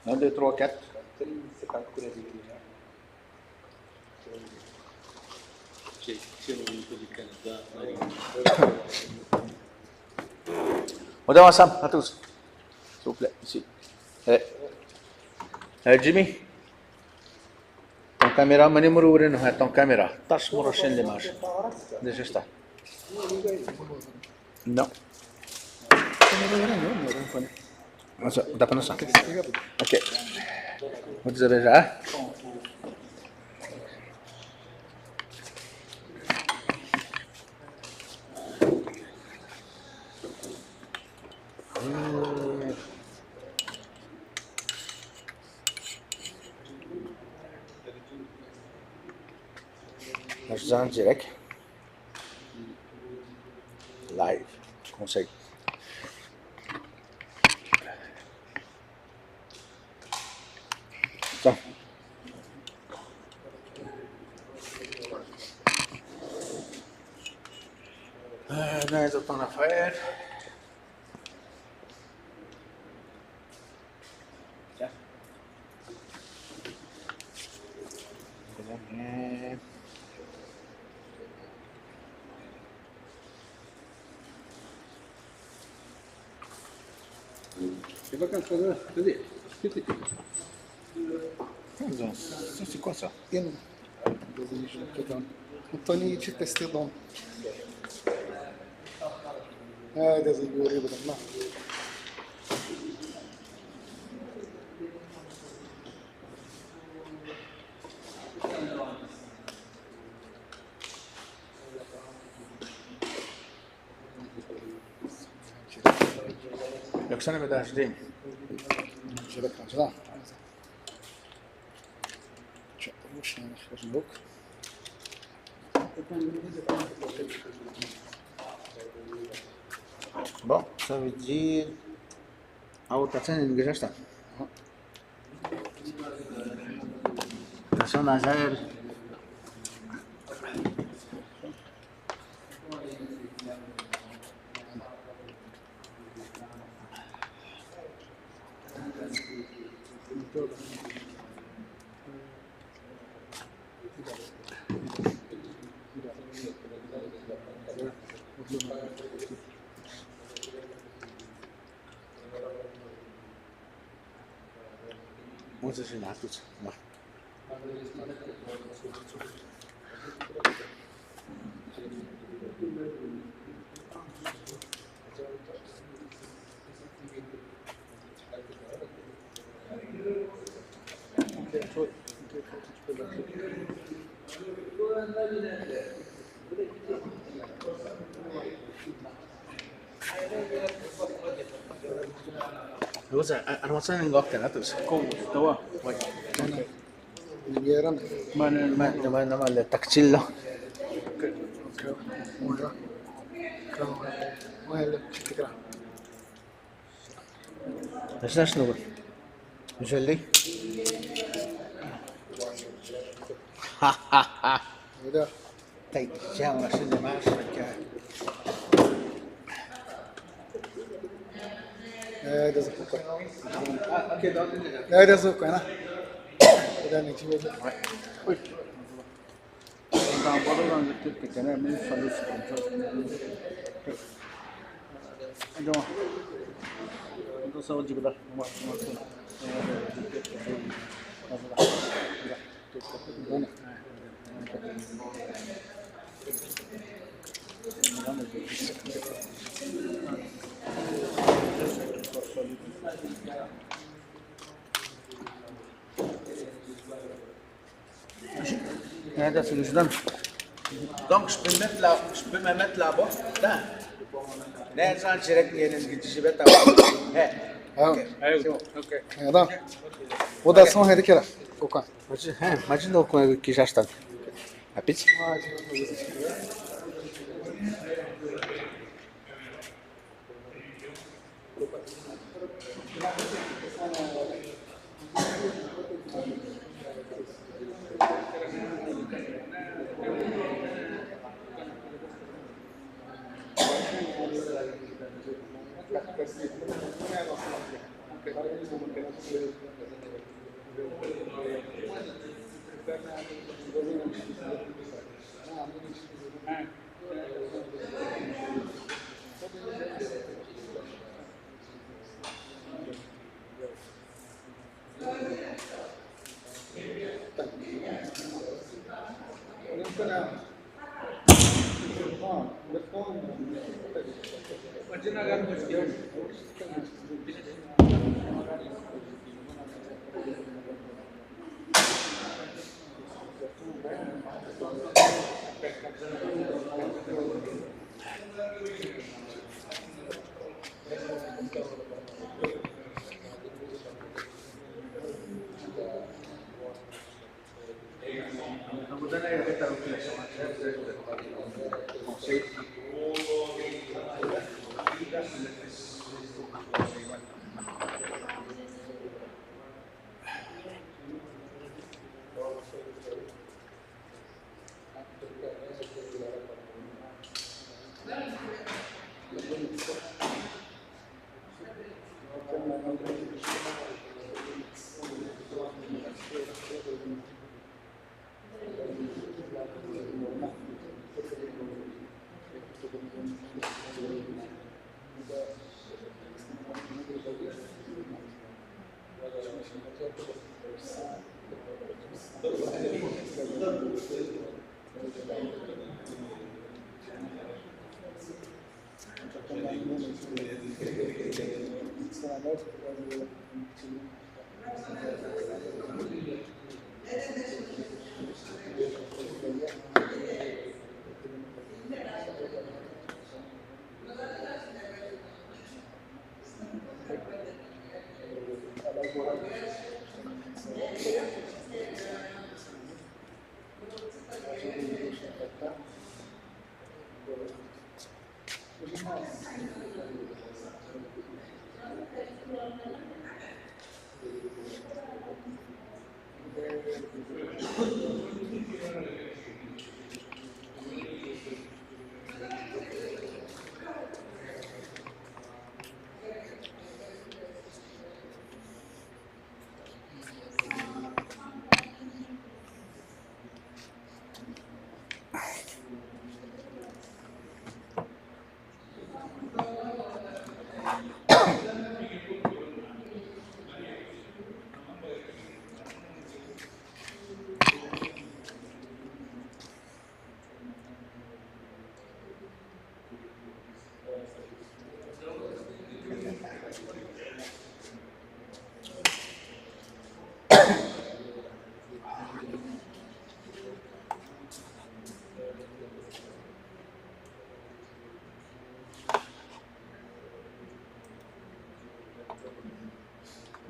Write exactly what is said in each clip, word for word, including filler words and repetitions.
Un, deux, trois, quatre. Odao ansanm, à tous. S'il vous plaît, ici. Eh. Eh, Jimmy. Ton caméra, mani moro wiri no, eh, ton caméra. Tâche moro sen le marche. Deja está. Non. Nossa, dá pra nossa. Ok. Vou dizer já. Nós já direct. Live. Consegue. Tá. Ah, não é tão na fé. Então, ça, c'est quoi ça ? Anthony, tu testes donc. Ah, désolé, oui, oui, oui. Yok, sana bir daha söyleyeyim. Şöyle kalacağım. Çok hoş yani, yok. Bon, ça veut dire, ah, o ta tsena ninge já está. Attention, Nazael. Rosa, a, a, rosa ngok tena tus. Ko, tawa. Wai. Mana, mana, mana, mana, tactile. Nasıl, nasıl olur? Güzeldi. Ha, ha, ha. Öyle. Tay, ya, nasıl ne var? Eh, de zakuka. Eh, de zakuka, na. Öyle ne, şimdi. Uy. Donc, je peux mettre là, je peux me mettre là-bas. Là. Là, en direct, il y a une, je vais t'avoir. Hein. Ah. Ok, c'est bon. Ok. Attends. Rotação, é de que lá? Coca. Mas, hein, imagina o que que já está. Rapidinho.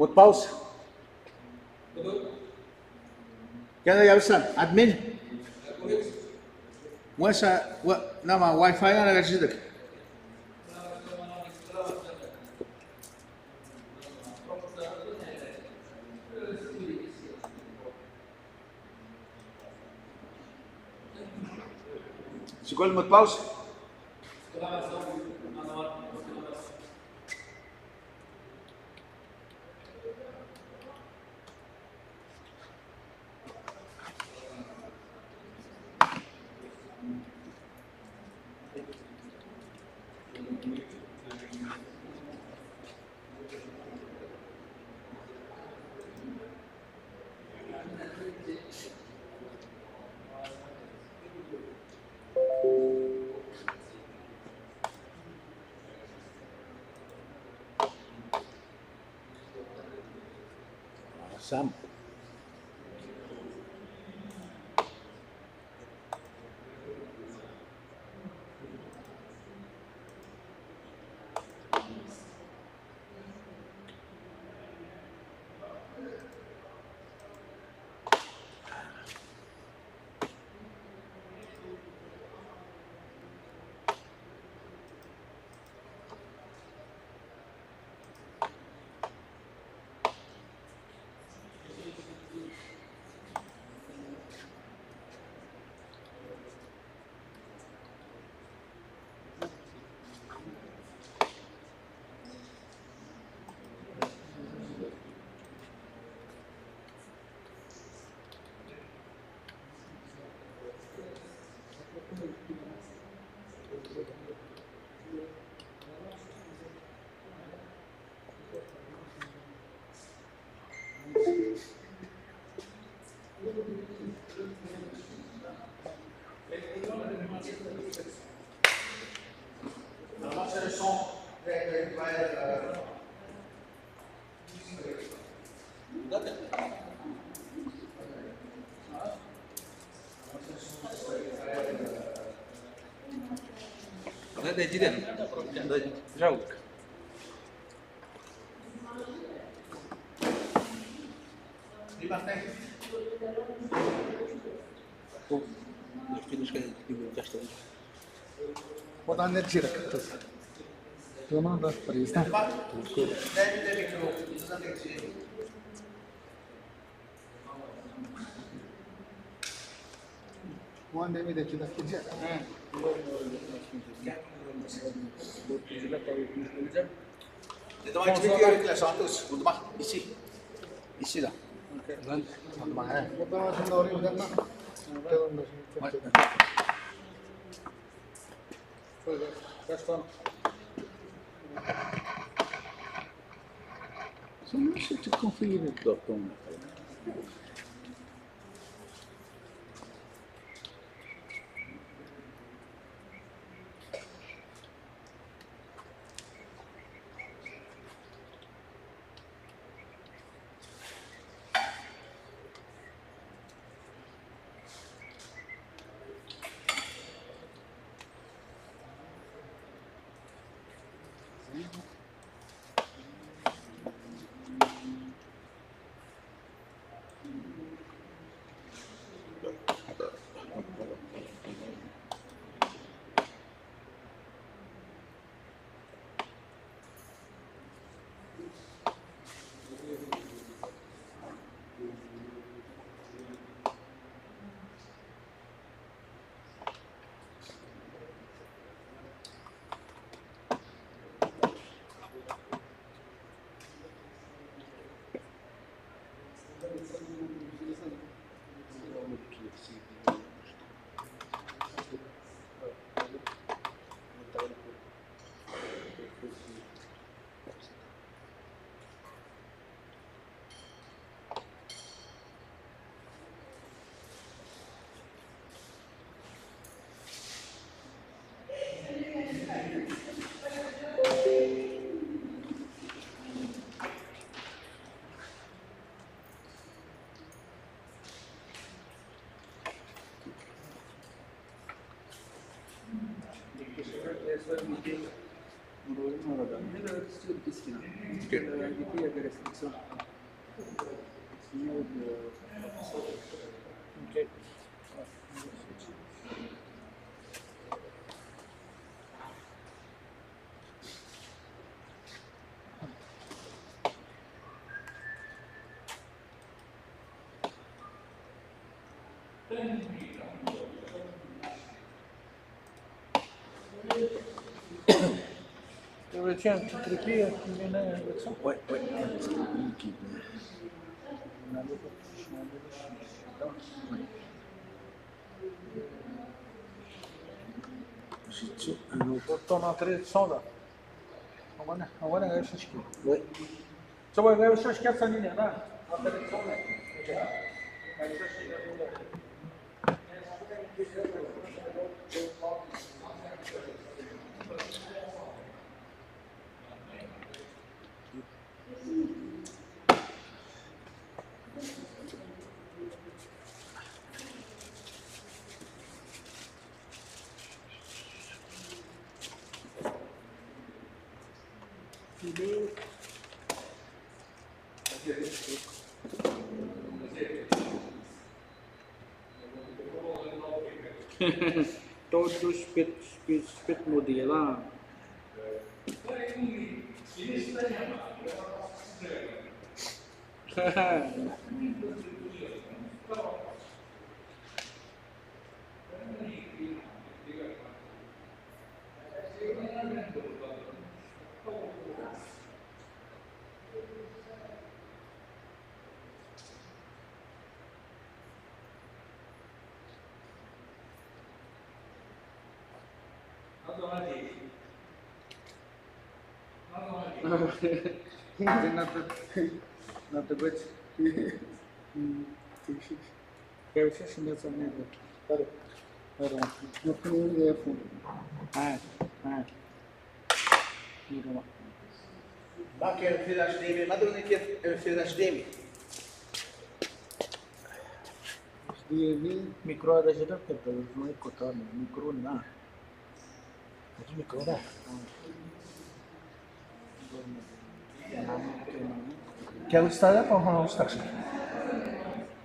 Mo pause. Kena ya bisa, admin. Wasa, wa, nama wifi ana ka sidek. Sikol mo pause. Awesome. Isi. Isi la. Retiens, tu trépieds, tu mets là, avec ça. Ouais, ouais. Ton entrée de son là. Agora, agora é essa aqui. Ouais. Todos pet, pet, pet modela. Not the, not the good. Sorry. Sorry. Ah, ah. Ba, kero fil HDMI, ba, duni kero, eh, fil HDMI. HDMI. Mikro ada jeda, kero, mikro na. Mikro na. Mikro na. Kero stara pa ha stara.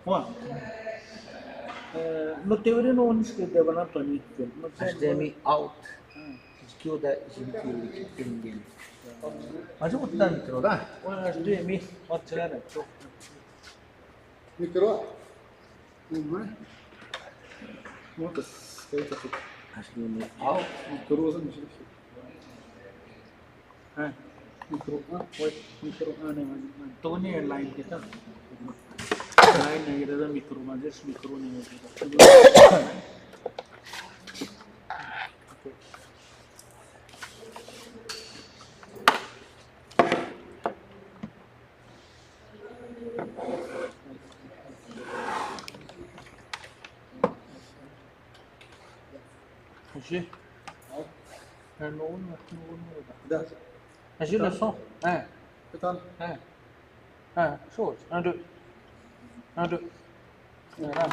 Wa. Eh, no teoria no onis ke debana toni. HDMI out. Kioda jimkiri kipingin. Maji utna mikro da. Wa, HDMI, wa, jara. Mikro. Uma. Mutas, kaita tu. HDMI out. Mikro zan jimkiri. Ha. Mikro, ha, wait, mikro, ha, ne, ha. Toni line kita. Line ne, kita mikro, maji mikro ne, kita. Aji. Da. Aji, le son. Hein. Hein. Hein, chose. Un, deux. Un, deux. Voilà.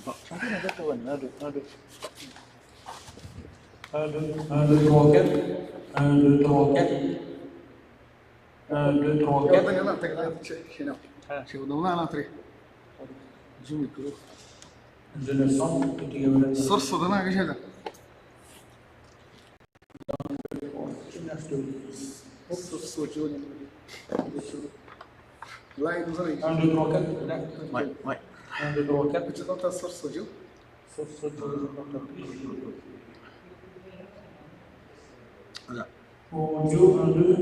Bon, chacun a fait tourner. Un, deux, un, deux. Un, deux, un, deux, trois, quatre. Un, deux, trois, quatre. Un, deux, trois, quatre. Hein. Je me trouve. Je le sens. Source da na, que j'ai là. Un, deux, trois, quatre. Ouais, ouais. Un, deux, trois, quatre. Voilà. Audio, un, deux.